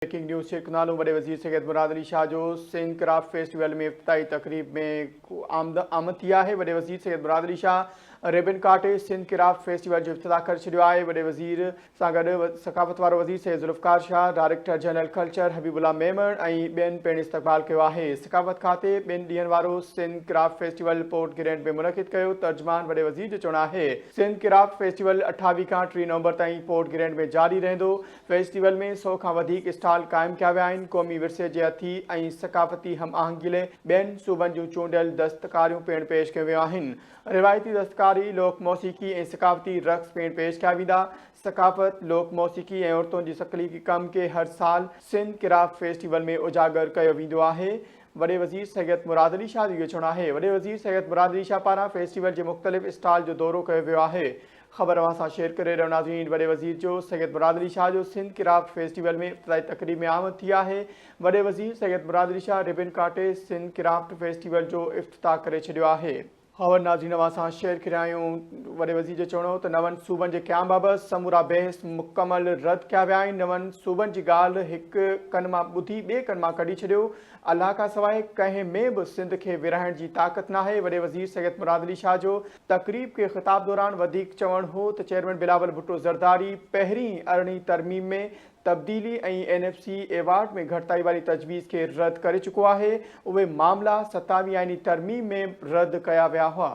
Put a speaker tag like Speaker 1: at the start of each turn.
Speaker 1: Breaking news Shaikh نالو وڏي وزير سيد مراد علي شاهه جو سنڌ ڪرافٽ فيسٽيول ۾ افتتاحي تقريب ۾ آمد ٿي آهي. وڏي وزير سيد مراد علي شاهه ريبن ڪاٽي سنڌ ڪرافٽ فيسٽيول جو افتتاح ڪري ڇڏيو آهي. وڏي وزير سان گڏ ثقافت وارو وزير Syed Zulfiqar Shah, director general culture Habibullah Memon ۽ ٻين پڻ استقبال ڪيو آهي. ثقافت کاتي ٻن ڏينهن وارو Sindh craft festival Port Grand ۾ منعقد ڪيو. ترجمان وڏي وزير جو چوڻ آهي سنڌ ڪرافٽ فيسٽيول 28 کان 30 نومبر تائين پورٽ گرينڊ ۾ جاري رهندو. فيسٽيول ۾ سئو کان وڌيڪ اسٽال قائم ڪيا ويا آهن، قومي ورثي جي هٿي ۽ ثقافتي هم آهنگي لئه ٻين صوبن جون چونڊيل دستڪاريون پڻ پيش ڪيون ويون آهن، روايتي دستڪاري، لوڪ موسيقي ۽ ثقافتي رقص پڻ پيش ڪيا ويندا، ثقافت، لوڪ موسيقي ۽ عورتن جي تخليقي ڪم کي هر سال سنڌ ڪرافٽ فيسٽيول ۾ اجاگر ڪيو ويندو آهي، وڏي وزير سيد مراد علي شاهه جو اهو چوڻ آهي، وڏي وزير سيد مراد علي شاهه پاران فيسٽيول جي مختلف اسٽال جو دورو ڪيو ويو آهي. خبر اوهان سان شيئر ڪري رهيو ناظرين وڏي وزير جو سيد مراد علي شاهه جو سنڌ ڪرافٽ فيسٽيول ۾ افتتاحي تقريب ۾ آمد ٿي آهي وڏي وزير سيد مراد علي شاهه ربن ڪاٽي سنڌ ڪرافٽ فيسٽيول جو افتتاح ڪري ڇڏيو آهي. خبر ناظرين اوهان سان شيئر ڪري آهيون وڏي وزير جو چوڻ هو ته نون صوبن جي قيام بابت سمورا بحث مڪمل رد ڪيا ويا آهن نون صوبن جي ڳالهه هڪ ڪن مان ٻڌي ٻئي ڪن مان ڪڍي ڇڏيو الله کان سواء ڪنهن ۾ به سنڌ کي ورهائڻ جي طاقت ناهي وڏي وزير سيد مراد علي شاهه جو تقريب کي خطاب دوران وڌيڪ چوڻ هو ته چيئرمين بلاول ڀٽو زرداري پهرين ارڙهين ترميم ۾ تبديلي ۽ اين ايف سي ايوارڊ ۾ گهٽتائي واري تجويز کي رد ڪري چڪو آهي، اهي معاملا ستاويهين آئيني ترميم ۾ رد ڪيا ويا هئا.